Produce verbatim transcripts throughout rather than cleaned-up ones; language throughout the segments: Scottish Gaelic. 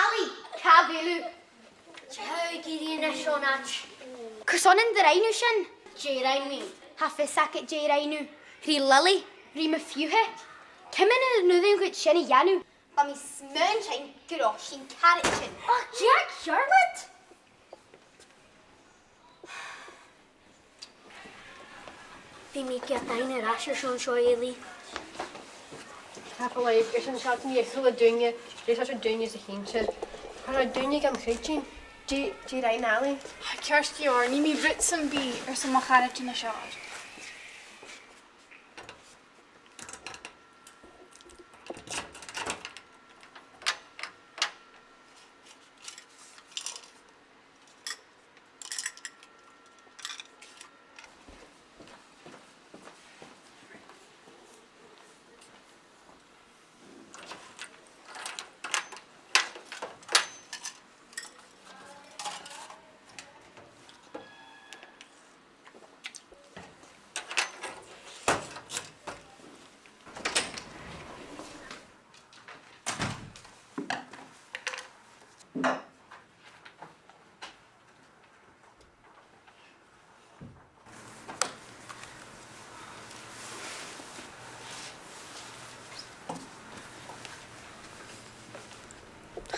Alli, càit a bheil thu? Dè tha thu ag iarraidh an seo, a-nis? Carson an do rinn thu sin? Dè rinn mi? Tha fios agad dè rinn thu. Rinn Lily, rinn mo phiuthar. Ciamar a dh'fhaodadh tu sin a dhèanamh? Bha mi a' smaoineachadh gun robh sinn caraidean. Och, dè tha ceàrr leat? Bidh mi a' gabhail air ais airson seo, Eilidh. Tapadh leibh, airson sealltainn a h-uile duine, 's e seo daoine sa chinntear. Tha na daoine gam chreidsinn, dè, dè rinn Alli? Tha ceart gu leòr, nì mi rud sam bith airson mo charaidean as fheàrr.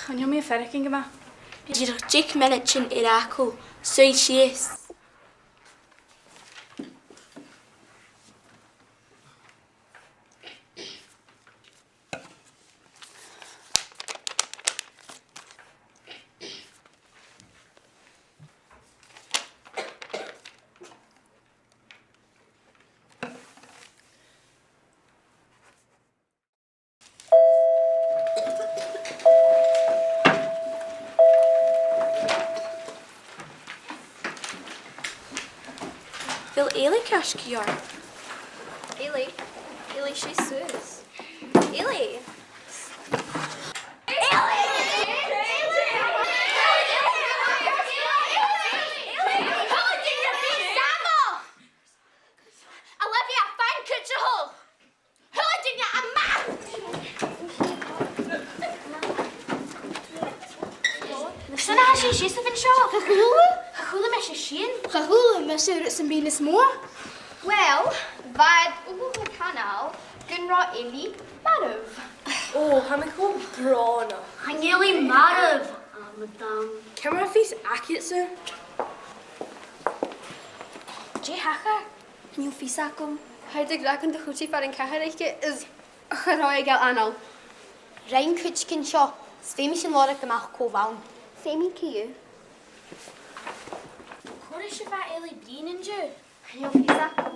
Chan eil mi a' faireachdainn gu math. Dìreach deich mionaidean air fhàgail, suidh sìos. A bheil Eilidh ceart gu leòr? Eilidh? Eilidh, suidh suas. Eilidh! Olivia, fan cuideachd! A h-uile duine a-mach! Carson a tha sibh a' seasamh an seo? Cha chuala? Cha chuala mise sìon. Cha chuala mise rud sam bith nas motha. Well, bha iad uile a' cantainn gun robh Eilidh marbh. Ò, tha mi cho brònach. Chan eil i marbh, a mhadaim. Ciamar a tha fios agad-sa? Dè thachair? Chan eil fios agam. Chaidh a ràdh gun do chuir i far an cathair aice is cha robh i a' gabhail anail. Rinn cuideigin seo, is feumaidh sinn lorg a-mach cò bh' ann. Feumaidh, co-dhiù. Cò ris a bha Eilidh a' bruidhinn an-diugh? Chan eil fios agam.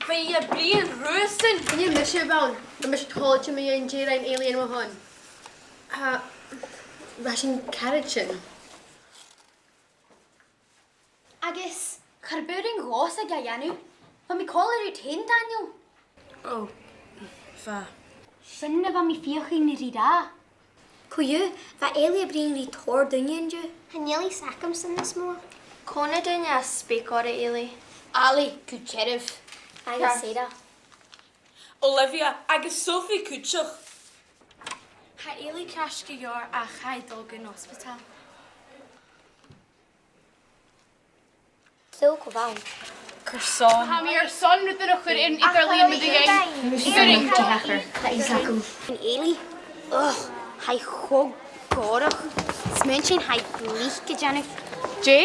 Bha i a' bruidhinn riuthasan. Chan eil mise a bh' ann. Tha mise toilichte mu dheidhinn dè rinn Eilidh an-diugh. Tha, bha sinn caraidean. Agus cha b' urrainn dhòmhsa a dhèanamh. Bha mi còmhla riut fhèin, Daniel. Ò, bha. Sin na bha mi a' feuchainn ri ràdh. Co-dhiù, bha Eilidh a' bruidhinn ri tòrr dhaoine an-diugh. Chan eil fhios agamsa nas motha. Cò na daoine as speuclaiche, Eilidh? Allie gu dearbh. Agus Sarah. Olivia agus Sophie cuideachd. Tha Eilidh ceart gu leòr ach tha i a' dol gun ospadal. Saoil cò bh' ann. Carson? Tha mi airson rudan a chur air an eadar-lìon mu do dheidhinn. Tha fhios agam. An Eilidh? Ugh, tha i cho gòrach. Smaoinich, tha i glic a' dèanamh. Dè?